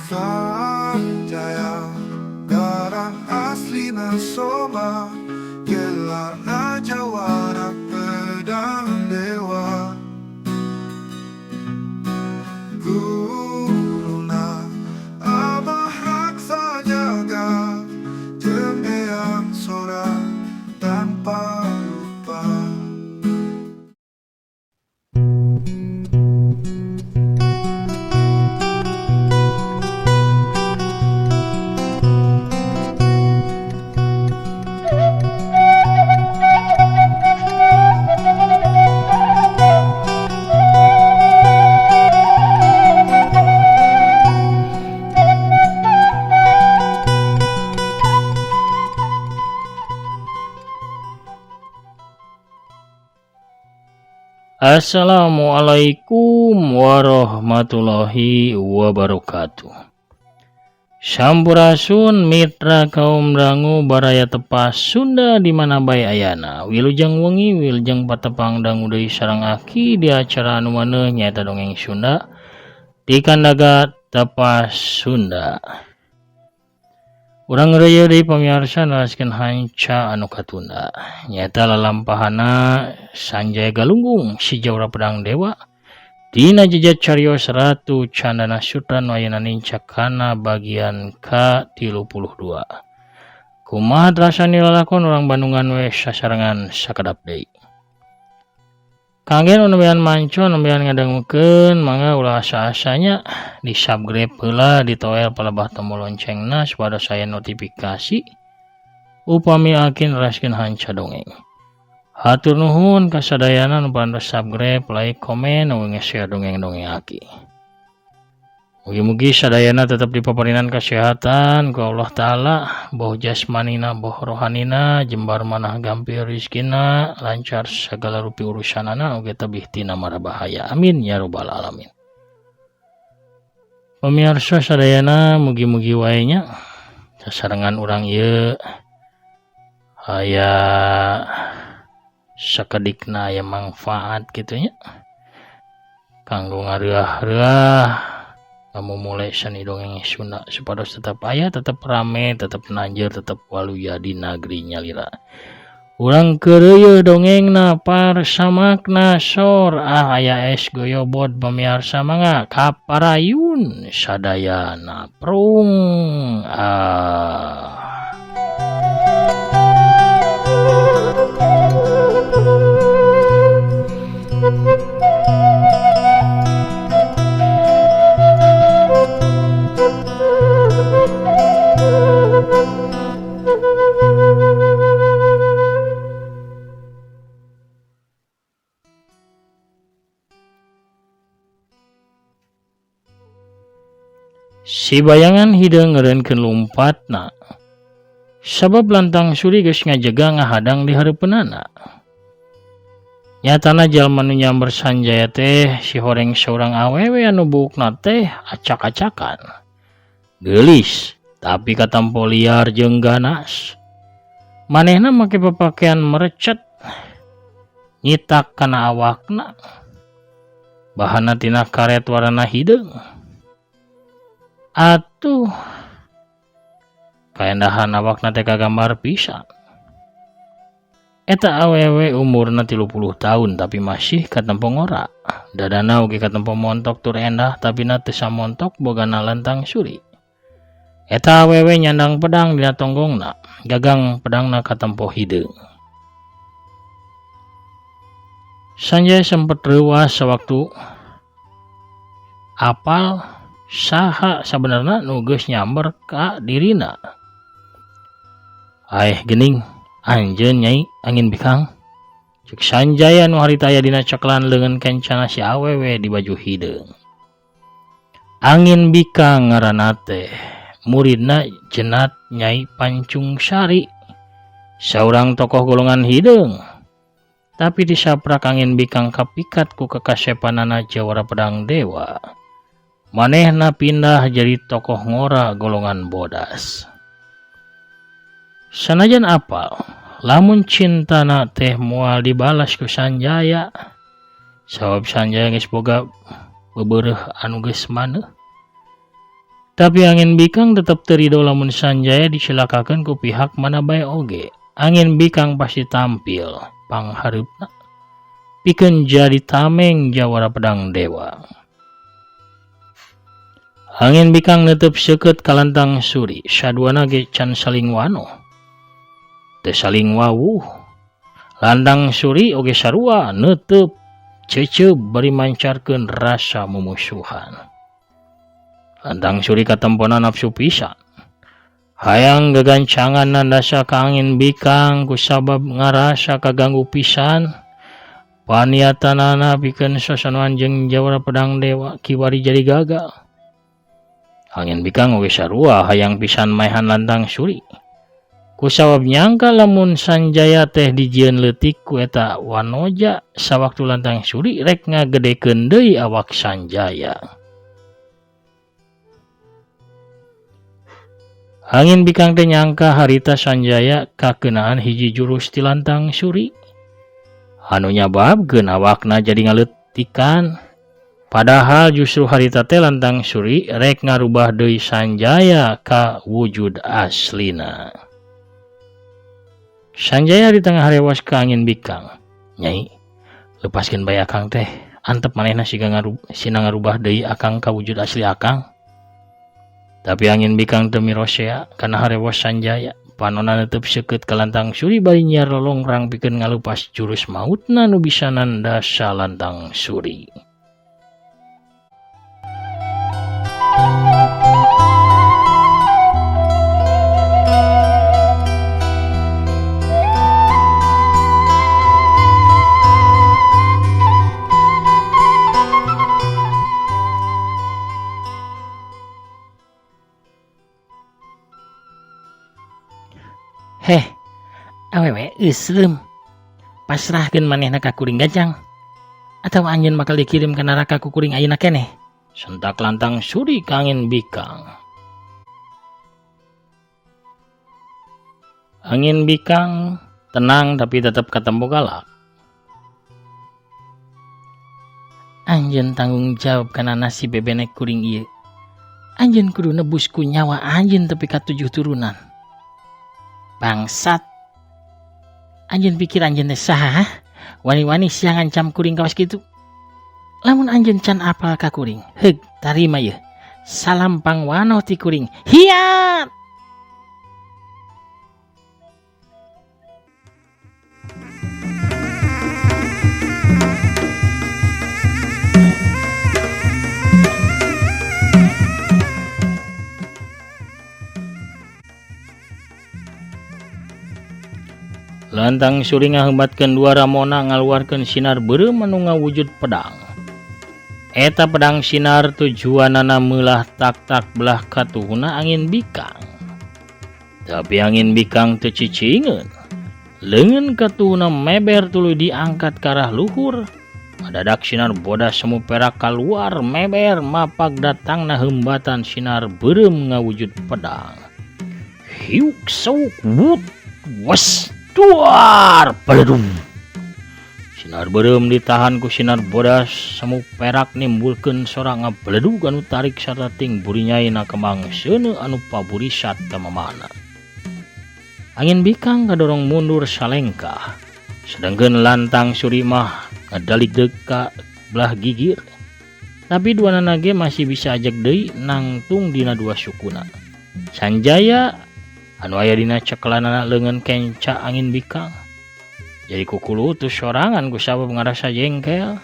Sanjaya, darah aslina Soma, gelarna jawara pedang dewa. Guruna Abah Raksa Jaga, jeung Eyang Sora tanpa lupa. Assalamualaikum warahmatullahi wabarakatuh. Sampurasun mitra kaum dangu baraya tepas Sunda di mana bae ayana. Wilujeng wengi wilujeng patepang dangu deui sareng aki di acara anu maneuh nyaeta dongeng Sunda di Kandaga Tepas Sunda. Urang reuyeum deui pamiarsa neraskeun hanca anu katunda nyaeta lalampahana Sanjaya Galunggung si Jawara Pedang Dewa dina jejak carios Ratu Candana Sutra nu ayeuna nincak kana bagian ka-32. Kumaha terasa nilalakon urang Bandungan we sasarengan sakedap deui. Kangge nu nembean manco nembean ngadangukeun mangga ulah asa-asanya di subscribe heula ditoel palebah tombol loncengna supados aya notifikasi upami aki neraskeun hanca dongeng. Hatur nuhun kasadayana nu parantos subscribe, like, komen, ugi nge-share dongeng-dongeng aki. Mugi-mugi sadayana tetep dipaparinan kasehatan ku Allah Ta'ala, boh jasmanina boh rohanina, jembar manah gampil rizkina, lancar segala rupi urusanana oge tebih tina mara bahaya. Amin ya robbal alamin. Pemirsa sadayana mugi-mugi wae nya sasarengan urang ieu aya sakedikna aya manfaat kitu nya kanggo ngareureuh-reuah kamu mulai seni dongeng Sunda supados tetap aya, tetap rame, tetap nanjeur, tetap waluya di nagri nyalira. Urang keureuyeun dongengna parsamakna sor ah aya es goyobod pamiarsa mangga kaparayun sadayana prung ah. Si bayangan hideung ngeureunkeun lumpatna sabab lantang suri geus ngajega ngahadang di hareupeunana. Nyatana jalma nu nyamber Sanjaya teh si horeng saurang awewe anu buukna teh acak-acakan. Geulis tapi katampo liar jeung ganas. Manehna make papakaian merecet nyitak kana awakna. Bahanna tina karet warna hideung. Atuh kaendahan awakna teh kagambar pisan. Eta awewe umurna 30 tahun tapi masih katempo ngora. Dadana oge katempo montok tur endah tapi na teu samontok bogana lantang suri. Eta awewe nyandang pedang dina tonggongna, gagang pedangna katempo hideung. Sanjaya sempet reuas sawaktu apal saha sabenerna nu geus nyamber ka dirina. Aeh geuning anjeun Nyai Angin Bikang. Cek Sanjaya nu harita aya dina ceklan leungeun kencana si awewe di baju hideung. Angin Bikang ngaranna teh muridna Jenat Nyai Pancung Sari, saurang tokoh golongan hideung. Tapi disaprak Angin Bikang kapikat ku kekasepanana Jawara Pedang Dewa. Manehna pindah jadi tokoh ngora golongan bodas. Sanajan apal, lamun cintana teh moal dibalas ku Sanjaya. Sabab Sanjaya geus boga bebereuh anu geus maneuh. Tapi Angin Bikang tetep teu rido lamun Sanjaya dicilakakeun ku pihak mana bae oge. Angin Bikang pasti tampil panghareupna pikeun jadi tameng jawara pedang dewa. Angin Bikang netep seukeut ka Lantang Suri, saduana ge can saling wanoh. Teu saling wawuh. Lantang Suri oge sarua neuteup ceuceub bari mancarkeun rasa mumusuhan. Lantang Suri katempona nafsu pisan. Hayang gagancangan nandasa ka Angin Bikang kusabab ngarasa kaganggu pisan. Paniatanana pikeun sasanoan jeung jawara pedang dewa kiwari jadi gagal. Angin Bikang oge sarua hayang pisan maehan Lantang Suri. Kusabab nyangka lamun Sanjaya teh dijieun leutik ku eta wanoja sawaktu Lantang Suri rek ngagedekeun deui awak Sanjaya. Angin Bikang teh nyangka harita Sanjaya kakenaan hiji jurus ti Lantang Suri. Anu nyababkeun awakna jadi ngaleutikan. Padahal justru harita teh Lantang Suri rek ngarubah deui Sanjaya ka wujud aslina. Sanjaya di tengah harewas ka Angin Bikang. Nyai, lepaskeun bae akang teh. Antep manehna siga sina ngarubah deui akang ka wujud asli akang. Tapi Angin Bikang teu mirosea kana harewas Sanjaya. Panona netep seukeut ka Lantang Suri bari nyiar lolongrang pikeun ngalupas jurus mautna nu bisa nandasa Lantang Suri. Heh, awewe eusreum. Pasrahkeun manehna ka kuring gajang. Atawa anjeun bakal dikirim ka neraka ku kuring ayeuna keneh. Sentak Lantang Suri ka Angin Bikang. Angin Bikang tenang tapi tetep katempo galak. Anjeun tanggung jawab kana nasib bebenek kuring ieu. Anjeun kudu nebus ku nyawa anjeun tepi ka 7 turunan. Bangsat. Anjeun pikir anjeun teh saha? Wani-wani sia ngancam kuring kawas kitu. Lamun anjeun can apal ka kuring, heug tarima yeuh. Salam pangwanoh ti kuring. Hiat! Lantang Suri ngahembatkeun dua ramona ngaluarkeun sinar beureum anu ngawujud pedang. Eta pedang sinar tujuanana meulah tak-tak belah katuhuna Angin Bikang. Tapi Angin Bikang teu cicingeun. Leungeun katuhuna meber tuluy diangkat ka arah luhur. Madadak sinar bodas semu perak kaluar meber mapag datangna hembatan sinar beureum ngawujud pedang. Hiuk sauk wut was duar baledum. Sinar beureum ditahan ku sinar bodas semu perak nimbulkeun sora ngabeledug anu tarik sarta ting burinyaina kembang seuneu anu paburisat ka mamana. Angin Bikang kadorong mundur salengkah. Sedengkeun Lantang Suri mah ngadalig deuk ka belah gigir. Tapi duanana ge masih bisa ajeg deui nangtung dina dua sukuna. Sanjaya anu aya dina cekelanana leungeun kenca Angin Bikang. Jadi kukulutus sorangan ku sabab ngarasa jengkel.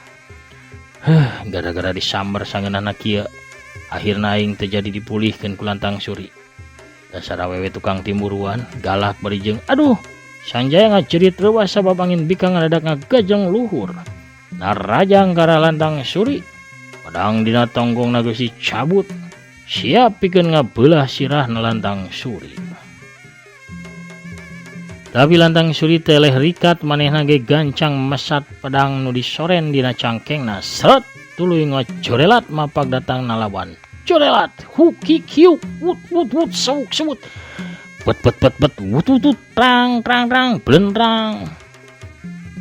Heuh, gara-gara disamber sangeunahna kieu, akhirna aing teu jadi dipulihkeun ku Lantang Suri. Dasar awewe tukang timburuan, galak bari jeung aduh, Sanjaya ngajerit reuas sabab Angin Bikang ngadadak ngagajeng luhur. Narajang ka arah Lantang Suri, pedang dina tonggongna geus dicabut, siap pikeun ngabeulah sirahna Lantang Suri. Tapi Lantang Suri teleh rikat manehna ge gancang mesat pedang nu disoren dina cangkengna. Seret tuluy ngajorelat mapag datang nalawan. Jorelat hukik hiuk wut wut wut sauk sebut. Bet bet bet bet wut wut wut trang trang trang blendrang.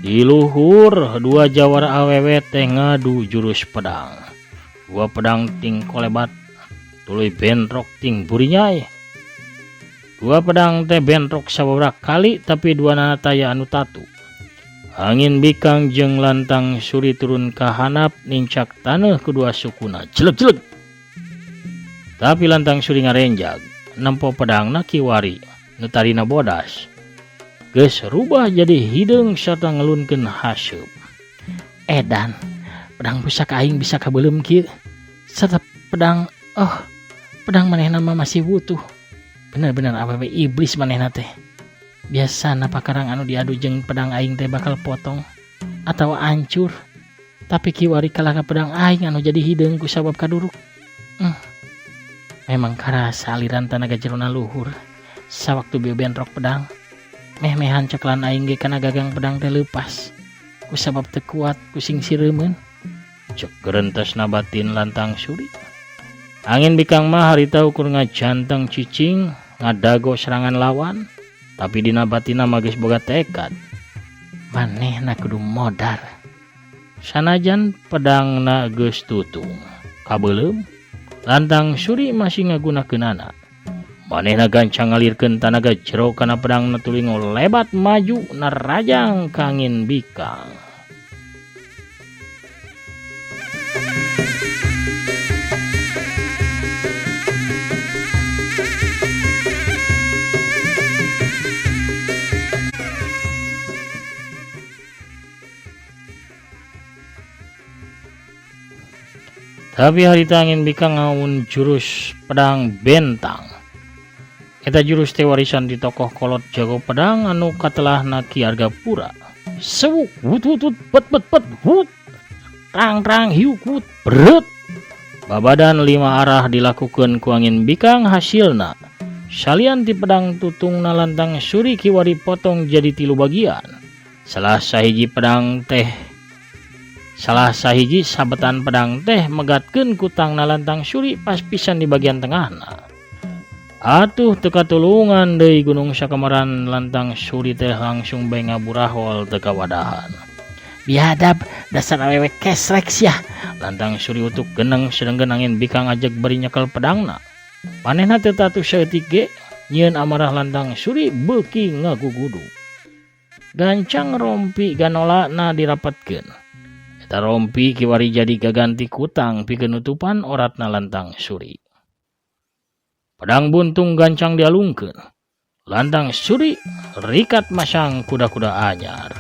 Di luhur dua jawara awewe teh ngadu jurus pedang. Dua pedang ting kolebat Tuluy bentrok ting burinyai. Dua pedang teh bentrok sababaraha kali tapi duanana taya anu tatu. Angin bikang jeung lantang suri turun ka handap nincak taneuh kedua sukuna. Jeleg-jeleg. Tapi lantang suri ngarenjag, nempo pedangna kiwari nu tadina bodas. Geus rubah jadi hideung sarta ngelunkeun haseup. Edan, pedang pusaka aing bisa kabeuleum kieu. Sarta pedang, oh, pedang manehna mah masih wutuh. Bener-bener awewe iblis manehna teh. Biasana pakarang anu diadu jeung pedang aing teh bakal potong atau hancur. Tapi kiwari kalah ka pedang aing anu jadi hideung ku sabab kaduruk. Memang karasa aliran tanaga jerona luhur. Sawaktu bieu bentrok pedang, meh-mehan ceklan aing ge kana gagang pedang teh leupas. Ku sabab teu kuat ku sing sireumeun. Cek gerentesna batin lantang suri. Angin bikang mah harita ukur ngajanteng cicing, ngadago serangan lawan, tapi dina batina mah geus boga tekad. Manehna kudu modar. Sanajan pedangna geus tutung, kabeuleum, lantang suri masih ngagunakeunana. Manehna gancang ngalirkeun tanaga jero kana pedangna tuluy ngolebat maju narajang ka angin bikang. Tapi harita angin bikang ngaun jurus pedang bentang. Eta jurus teh warisan di tokoh kolot jago pedang anu katelahna Ki Argapura. Sewuk wut wut wut pet pet pet wut. Rang rang hiuk wut beret. Babadan 5 arah dilakukeun ku angin bikang hasilna. Salian ti pedang tutungna lantang suri kiwari potong jadi 3 bagian. Salah sahiji pedang teh salah sahiji sabetan pedang teh megatkeun kutangna lantang suri pas pisan di bagian tengahna. Atuh teu katulungan deui gunung sakamaran lantang suri teh langsung bae ngaburahol teu kawadahan. Biadab dasar awewe kesrek sia. Lantang suri utuk geneng sedengkeun angin bikang ajeg bari nyekel pedangna. Manehna teu tatu saeutik ge nyieun amarah lantang suri beuki ngagugudu. Gancang rompi ganolana dirapatkeun. Eta rompi kiwari jadi gaganti kutang pikeun nutupan oratna lantang suri. Pedang buntung gancang dialungkeun. Lantang suri rikat masang kuda-kuda anyar.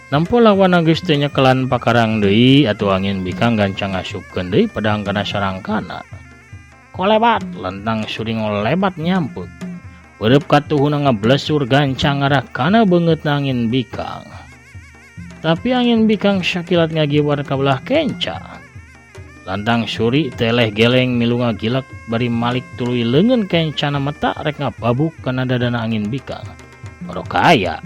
Nempo lawan geus teu nyekelan pakarang deui atuh angin bikang gancang ngasupkeun deui pedang kana sarangkana. Kolebat lentang suri ngolebat nyampeup. Beureub katuhuna ngablesur gancang ngarah kana beungeutna angin bikang. Tapi angin bikang sakilat ngagiwar ka belah kenca. Lantang suri teleh geleng milu ngagilak bari malik tuluy leungeun kencana meta rek ngababuk kana dadana angin bikang. Baru kaya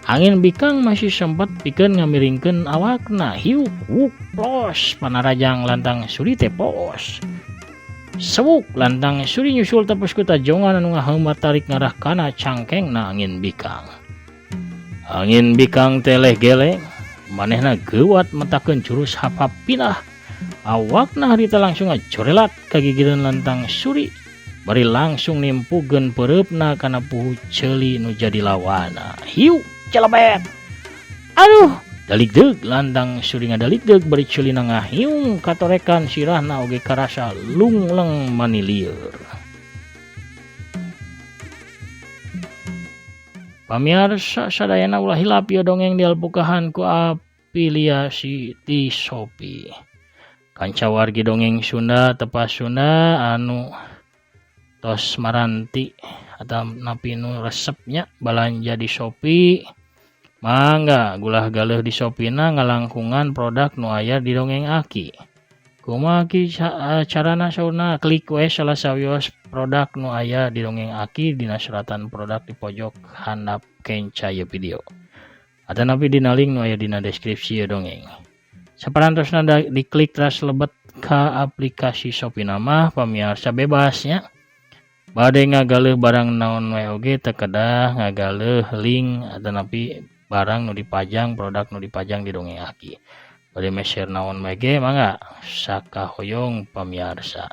angin bikang masih sempat pikeun ngamiringkeun awakna hiuk wuk plos panarajang lantang suri teh poos. Sewuk lantang suri nyusul tepus ku tajongan anu ngaheumat tarik ngarah kana cangkengna angin bikang. Angin bikang teleh geleng, manehna geuwat metakeun jurus hap-hap pinah. Awakna harita langsung ngajorelat kagigireun lantang suri, bari langsung nimpugeun peureupna kana puhu ceuli nu jadi lawana. Hiu celebet. Aduh, daligdeug lantang suri ngadaligdeug bari ceulina ngahiung katorekan sirahna oge karasa lungleng manilieur. Pamiarsa sadayana ulah hilap ieu dongeng dialpukahan ku afiliasi ti Shopee. Kanca wargi dongeng Sunda tepas Sunda anu tos maranti atau napi nu resepnya balanja di Shopee. Mangga gulah galeuh di Shopee-na ngalangkungan produk nu aya di dongeng Aki. Kumaha ki carana saurna klik we salah sawios produk nu aya di dongeng Aki dina suratan produk di pojok handap kenca ieu video. Atanapi dina link nu aya dina deskripsi ieu dongeng. Saparantosna diklik teras lebet ka aplikasi Shopee mah pamiarsa bebasnya. Bade ngagaleuh barang naon wae oge teu kedah ngagaleuh link atanapi barang nu dipajang, produk nu dipajang di Dongeng Aki. Bade meser naon wae ge mangga sakahoyong pamiarsa.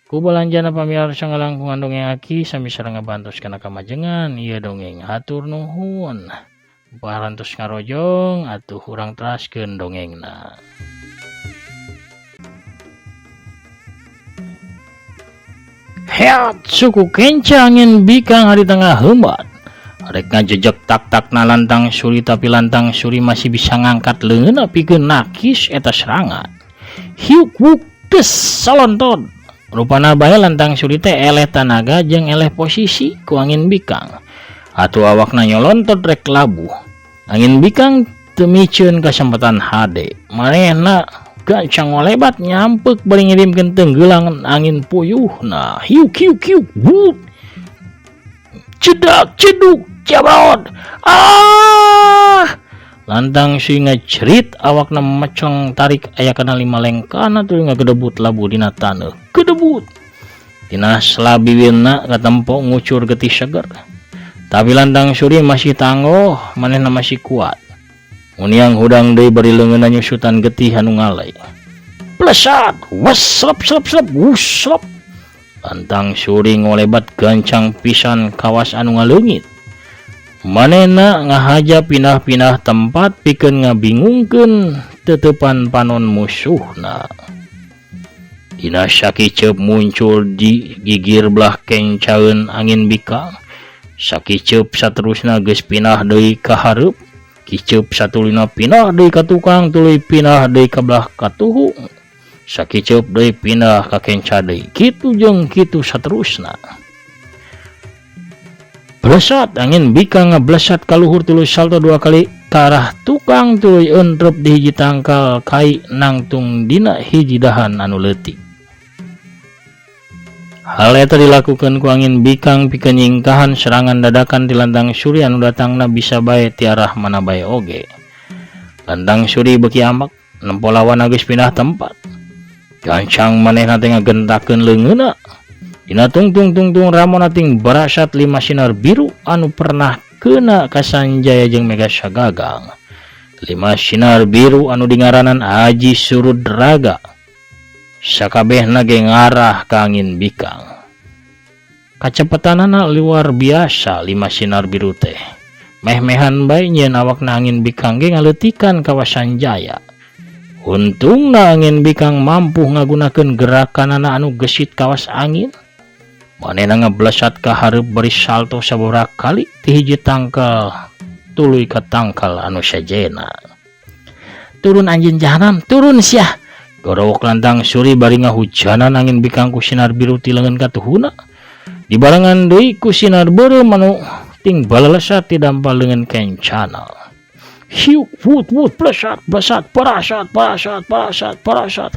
Ku balanjana pamiarsa ngalangkungan Dongeng Aki sami sareng ngabantos kana kamajengan ieu dongeng. Hatur nuhun. Parantos ngarojong atuh urang teraskeun dongengna. Heat suku kenca angin bikang hari tengah hebat. Rek ngajejek tak-takna lantang suri tapi lantang suri masih bisa ngangkat leungeunna pikeun nakis eta serangan. Hiuk wuk tes salonton. Rupana bae lantang suri teh eleh tanaga jeung eleh posisi ku angin bikang. Atuh awakna nyolontot rek labuh. Angin bikang teu miceun kasempatan hade. Manehna gancang ngolebat nyampek bari ngirimkeun tenggelangan angin puyuhna. Hiuk hiuk hiuk wuk. Cedak ceduk jabrot. Ah! Lantang suri ngecerit awakna mecleng tarik aya kana lima lengkana tuluy ngagedebut labuh dina taneuh. Gedebut. Dina selabiwirna katempo ngucur getih seger. Tapi lantang suri masih tanggoh, manehna masih kuat. Muniang hudang deui bari leungeunna nyusutan getih anu ngalai. Plesat, wes slep slep slep, wus slep. Lantang suri ngolebat gancang pisan kawas anu ngaleungit. Manehna ngahaja pindah-pindah tempat pikeun ngabingungkeun teuteupan panon musuhna. Dina sakiceup muncul di gigir belah kencaeun angin bikang. Sakiceup saterusna geus pindah deui ka hareup. Kiceup satuluyna pindah deui ka tukang tuluy pindah deui ka belah katuhu. Sakiceup deui pindah ka kenca deui. Kitu jeung kitu saterusna. Blesat angin bikang ngablesat ka luhur tuluy salto dua kali ka arah tukang tuluy entrep di hiji tangkal kai nangtung dina hiji dahan anu leutik. Hal eta dilakukeun ku angin bikang pikeun nyingkahan serangan dadakan ti lantang suri anu datangna bisa bae ti arah mana bae oge. Lantang suri beuki ambek nempo lawan geus pindah tempat. Gancang manehna teh ngagentakeun leungeunna. Dina tungtung tungtung ramona ting barasat lima sinar biru anu pernah kena ka Sanjaya jeung Mega Sagagang. Lima sinar biru anu dingaranan Aji Surudraga. Sakabehna ge ngarah ka angin bikang. Kacepetanana luar biasa lima sinar biru teh. Meh-mehan bae nyieun awakna angin bikang ge ngaleutikan kawas Sanjaya. Untungna angin bikang mampu ngagunakeun gerakanana anu gesit kawas angin. Manehna ngablesat ka hareup bari salto sababaraha kali ti hiji tangkal tuluy ka tangkal anu sejena. Turun anjeun jahanam, turun sia. Gorowok lantang suri bari ngahujanan angin bikang ku sinar biru ti leungeun katuhuna. Dibarengan deui ku sinar beureum anu ting balelesat ti dampal leungeun kencana. Hiuk wut wut blesat blesat parasat parasat parasat parasat.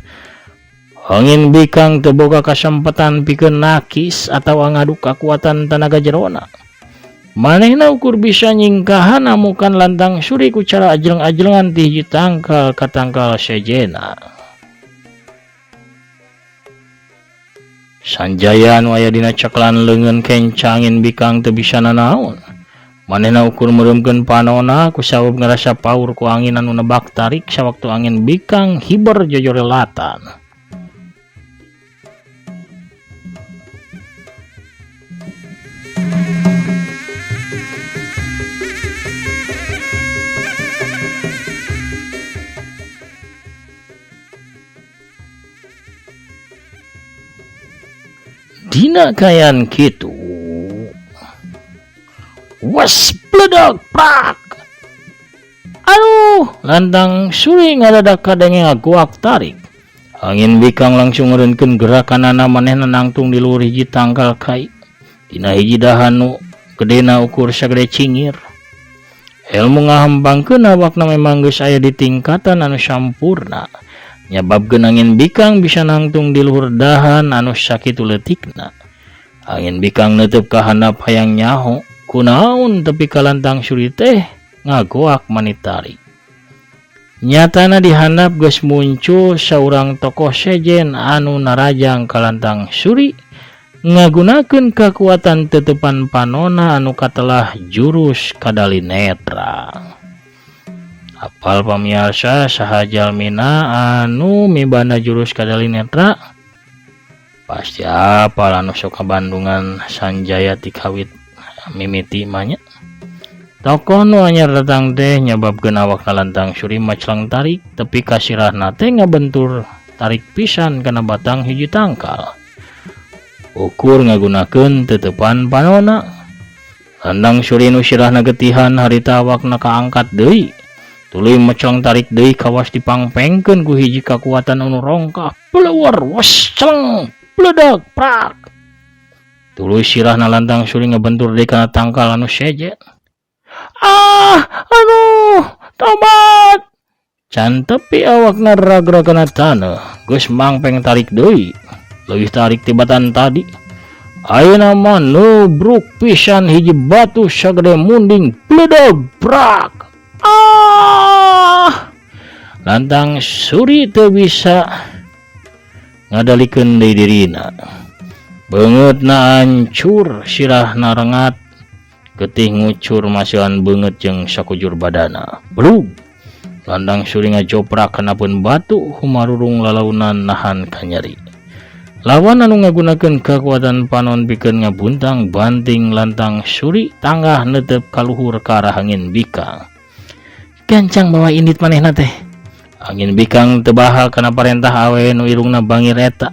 Angin bikang teu boga kasempatan pikeun nakis atawa ngadu kakuatan tanaga jerona. Manehna ukur bisa nyingkahan amukan lantang suri ku cara ajleng-ajlengan ti hiji tangkal ka tangkal sejena. Sanjaya anu aya dina ceklan leungeun kenca angin bikang teu bisa nanaon. Manehna ukur meureumkeun panona ku sabab ngarasa paur ku angin anu nebak tarik sawaktu angin bikang hiber jojorelatan. Dina kayan kitu was bledak prak. Aduh, lantang suri ngadadak kadenge ngaguak tarik. Angin bikang langsung ngeureunkeun gerakanana manehna nangtung di luhur hiji tangkal kai. Dina hiji dahan nu gedena ukur sagede cingir. Ilmu ngahembangkeun awakna memang geus aya di tingkatan anu sampurna. Nyababkeun angin bikang bisa nangtung di luhur dahan anu sakitu leutikna. Angin bikang neuteub ka handap hayang nyaho kunaon tepi ka lantang suri teh ngagoak manitari. Nyatana di handap geus muncul saurang tokoh sejen anu narajang ka lantang suri Ngagunakeun kakuatan tetepan panona anu katelah jurus kadali netra. Apal pamiarsa saha jalmina anu mibanda jurus kadali netra? Pasti apal anu sok kabandungan Sanjaya ti kawit mimiti mah nya. Tokoh nu anyar datang teh nyababkeun awakna Lantang Suri maclang tarik tepi ka sirahna teh ngabentur tarik pisan kana batang hiji tangkal. Ukur ngagunakeun tetepan panona. Lantang Suri nu sirahna getihan harita awakna kaangkat deui. Tuluy meclang tarik deui kawas dipangpengkeun ku hiji kakuatan anu rongkah. Pelewar was celeng pledak prak. Tuluy sirahna Lantang Suri ngabentur deui kana tangkal anu sejen. Ah, aduh, tobat. Can tepi awakna ragrag kana taneuh, geus mangpeng tarik deui. Leuwih tarik tibatan tadi. Ayeuna mah nubruk pisan hiji batu sagede munding pledog prak. Ah! Lantang Suri teu bisa ngadalikeun deui dirina. Beungeutna hancur, sirahna rengat, getih ngucur masihan beungeut jeung sakujur badana. Blug. Lantang Suri ngajoprak kana pun batu humarurung lalaunan nahan kanyeri. Lawan anu ngagunakeun kakuatan panon pikeun ngabuntang banting Lantang Suri tanggah neuteup kaluhur ka arah angin bikang. Gancang bawa indit manehna teh. Angin bikang teu baha kana parentah awewe nu irungna bangir eta.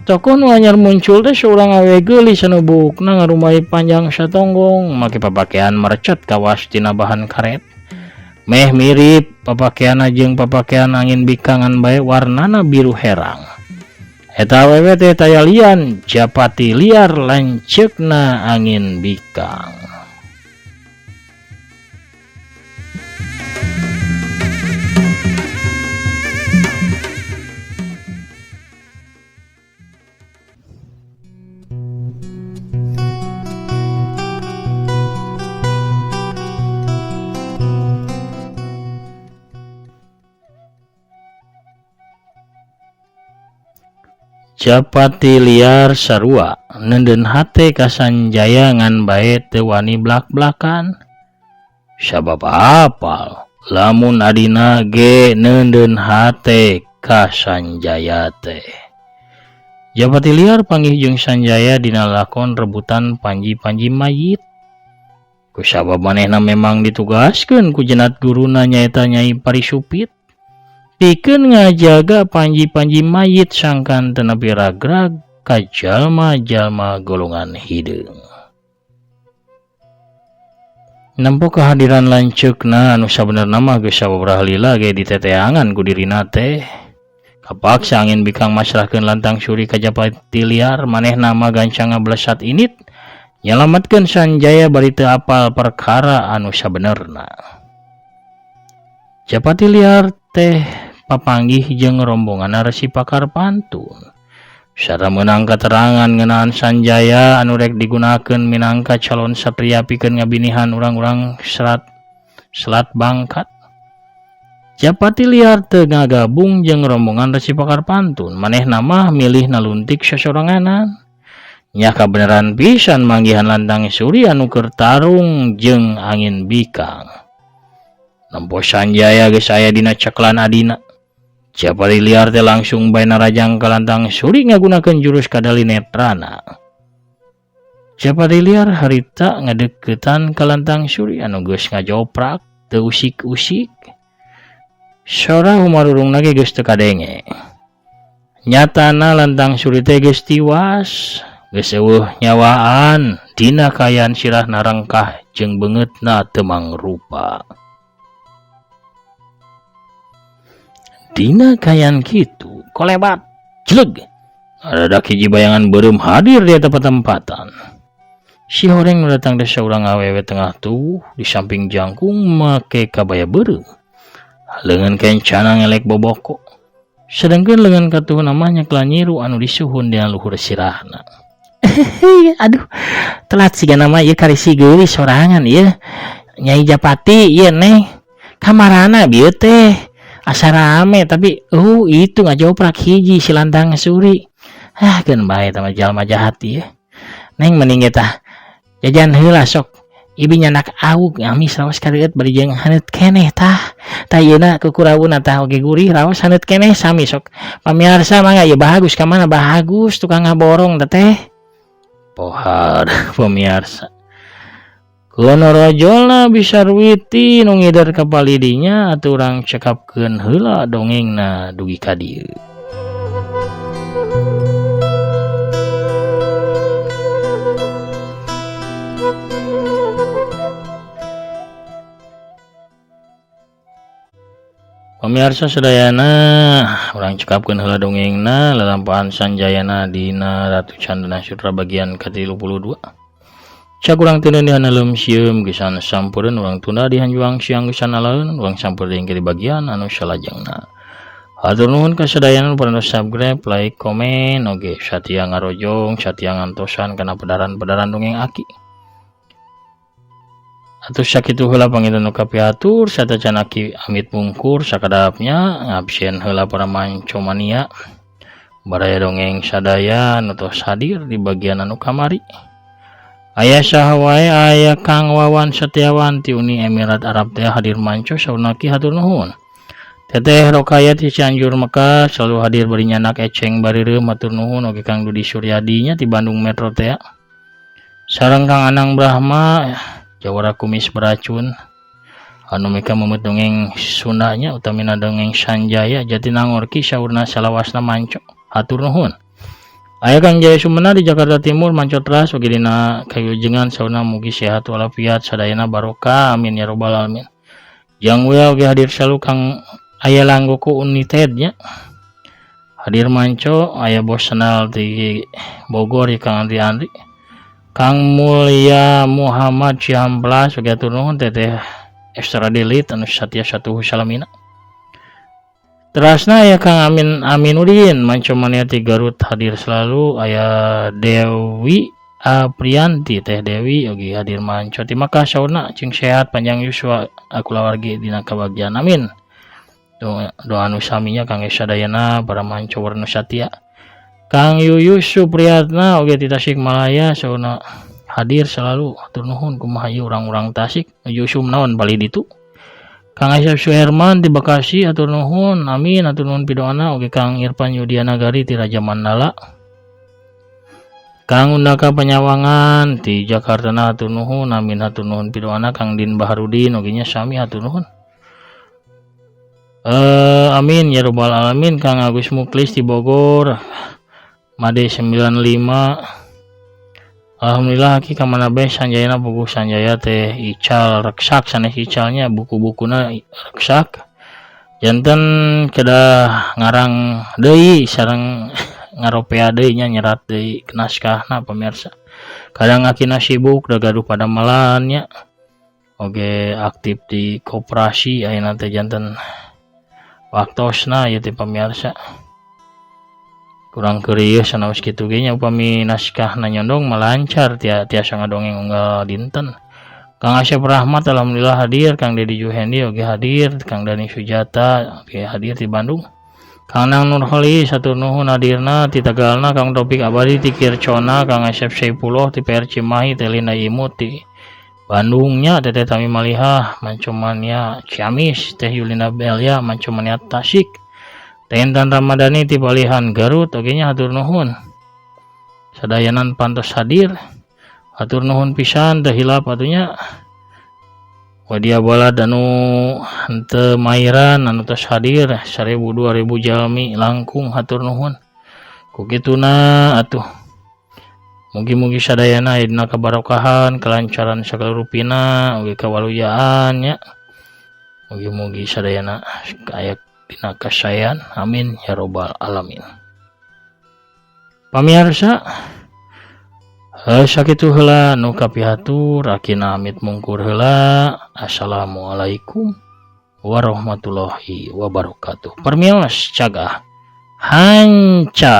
Tokoh nu anyar muncul teh saurang awewe geulis anu buukna ngarumai panjang satonggong make papakean merecet kawas tina bahan karet. Meh mirip papakeanna jeung papakean angin bikangan bae warnana biru herang. Eta awewe teh taya lian Japati liar lanceukna angin bikang. Japati liar sarua neundeun hate ka Sanjaya ngan bae teu wani blak-blakan. Sabab apal lamun adina ge neundeun hate ka Sanjaya teh. Japati liar panggih jeung Sanjaya dina lakon rebutan panji-panji mayit. Kusabab manehna memang ditugaskeun ku jenat guruna nyaeta Nyai Parisupit. Pikeun ngajaga panji-panji mayit sangkan teu nepi ragrag ka jalma-jalma golongan hideung. Nempo kehadiran lanceukna anu sabenerna mah geus sababaraha lila ge diteteangan ku dirina teh. Kapaksa angin bikang masrahkeun Lantang Suri ka Japati liar manehna mah gancang ngablesat init nyalametkeun Sanjaya bari teu apal perkara anu sabenerna. Japati liar teh papanggih jeung rombongan Resi Pakar Pantun. Sarta meunang katerangan ngeunaan Sanjaya anu rek digunakeun minangka calon satria pikeun ngabinihan urang-urang Selat Bangkat. Japati liar teu ngagabung jeung rombongan Resi Pakar Pantun, manehna mah milih naluntik sasoranganan. Nya kabeneran pisan manggihan Lantang Suri anu keur tarung jeung angin bikang. Nempo Sanjaya geus aya dina ceklan adina. Japati liar teh langsung bae narajang ka Lantang Suri ngagunakeun jurus kadali netrana. Japati liar harita ngadeukeutan ka Lantang Suri anu geus ngajoprak teu usik-usik. Sora humarurungna ge geus teu kadenge. Nyatana Lantang Suri teh geus tiwas, geus eueuh nyawaan dina kaayaan sirahna rengkah jeung beungeutna teu mangrupa. Dina kayan kitu kolebat jleg adadak hiji bayangan beureum hadir di eta patempatan. Si horeng nu datang teh saurang awewe tengah tuh di samping jangkung make kabaya beureum. Leungeun kencana ngelek boboko. Sedengkeun leungeun katuhna mah nyekla nyiru anu disuhun dina luhur sirahna. Aduh, telat sigana mah ieu karisi geulis sorangan ieu. Nyai Japati ieu neh. Kamarana bieu teh? Asa rame tapi itu ngajoprak hiji si Lantang Suri. Ah keun bae tah mah jalma jahat ieu. Neng mending ge tah jajan heula sok. Ibi nyanak auk amis raos kareueut bari jeung haneut keneh tah. Tah ieuna kukurawuna tah oge gurih raos haneut keneh sami sok. Pamiarsa mangga ieu bagus ka mana bagus tukang ngaborong teh teh. Pohar pamiarsa. Kono rojolna bisa ruwiti nu ngider ka palidinya atuh urang cekapkeun heula dongengna dugi ka dieu. Pamiarsa sadayana urang cekapkeun heula dongengna lalampahan Sanjayana dina Ratu Candana Sutra bagian ke-32. Cak urang teu di hanaleum sieum gesan sampureun urang tunda di hanjuang siang gesan alaeun urang sampeur deui di bagian anu salajengna. Hatur nuhun ka sadayana nu parantos subscribe, like, komen, oge satia ngarojong, satia ngantosan kana pedaran-pedaran dongeng aki. Atuh sakitu heula panginten nu kapihatur satacan aki amit mungkur sakadapnya ngabsen heula para mancomania baraya dongeng sadaya nu tos hadir di bagian anu kamari. Aya saha wae aya Kang Wawan Setiawan ti Uni Emirat Arab teh hadir manco saurna ki hatur nuhun. Teteh Rokayat ti Cianjur Mekah selalu hadir bari nyanak eceng barireum hatur nuhun oge Kang Dudi Suryadi nya ti Bandung Metro teh. Sareng Kang Anang Brahma jawara kumis beracun anu mika memet dongeng Sundanya utamina dongeng Sanjaya Jatinangor ki saurna salawasna manco hatur nuhun. Aya Kang Jaya Sumena di Jakarta Timur manco teras oge dina kayujengan saurna mugi sehat walafiat sadayana barokah amin ya robbal alamin. Jang we oge hadir selalu Kang aya Langgoku United nya hadir manco aya bos senal di Bogor ya Kang Andri Andri. Kang Mulia Muhammad Cihamplas oge hatur nuhun teteh Extra Delete anu satia satuhu salamina. Terasna aya Kang Amin Aminudin mancomania ti Garut hadir selalu aya Dewi Aprianti Teh Dewi oge hadir manco ti Makkah saurna cing sehat panjang yuswa akulawargi dina kabagjaan amin. Doa anu saminya Kang sadayana para manco warna satia. Kang Yuyus Supriyatna oge ti Tasikmalaya saurna hadir selalu hatur nuhun kumaha ieu urang-urang Tasik nuju usum naon bali ditu. Kang Aisyah Suherman di Bekasi hatur nuhun amin hatur nuhun pidoana oge Kang Irfan Yudiana Gari ti Raja Mandala. Kang Undaka Panyawangan ti Jakarta na hatur nuhun amin hatur nuhun pidoana Kang Din Baharudin oge nya sami hatur nuhun. Amin ya robbal alamin Kang Agus Muklis di Bogor Made 95. Alhamdulillah aki kamana bae Sanjayana puguh Sanjaya teh ical reksak sanes icalnya buku-bukuna reksak janten kedah ngarang deui sareng ngaropea deui nya nyerat deui naskahna pemirsa. Kadang akina sibuk da gaduh padamelan nya oge aktif di koperasi ayeuna teh janten waktosna ieu teh pamirsa. Kurang keurieuh sanaos kitu ge nya upami naskahna nyondong malancar tiasa ngadongeng unggal dinten. Kang Asep Rahmat alhamdulillah hadir, Kang Dedi Juhendi oge hadir, Kang Dani Sujata oge hadir di Bandung. Kang Nang Nurholis hatur nuhun hadirna ti Tegalna, Kang Topik Abadi ti Kircona, Kang Asep Saipullah ti PR Cimahi, Teh Linda Imut ti Bandungnya, Teteh Tami Malihah Mancomania Ciamis, Teh Yulina Belia Mancomania Tasik. Teh Intan Ramadhani ti Palihan Garut oge nya hatur nuhun. Sadayanan pantos hadir. Hatur nuhun pisan teu hilap atunya. Wadia balad anu henteu mairan anu tos hadir 1000 2000 jalmi langkung hatur nuhun. Ku kituna atuh. Mugi-mugi sadayana aya dina kabarokahan, kelancaran sagala rupina, oge kawaluyaan nya. Mugi-mugi sadayana aya dina kasaean amin ya robbal alamin. Pamiarsa sakitu heula nu kapihatur akina amit mungkur heula. Assalamualaikum warahmatullahi wabarakatuh. Permios cagah hanca.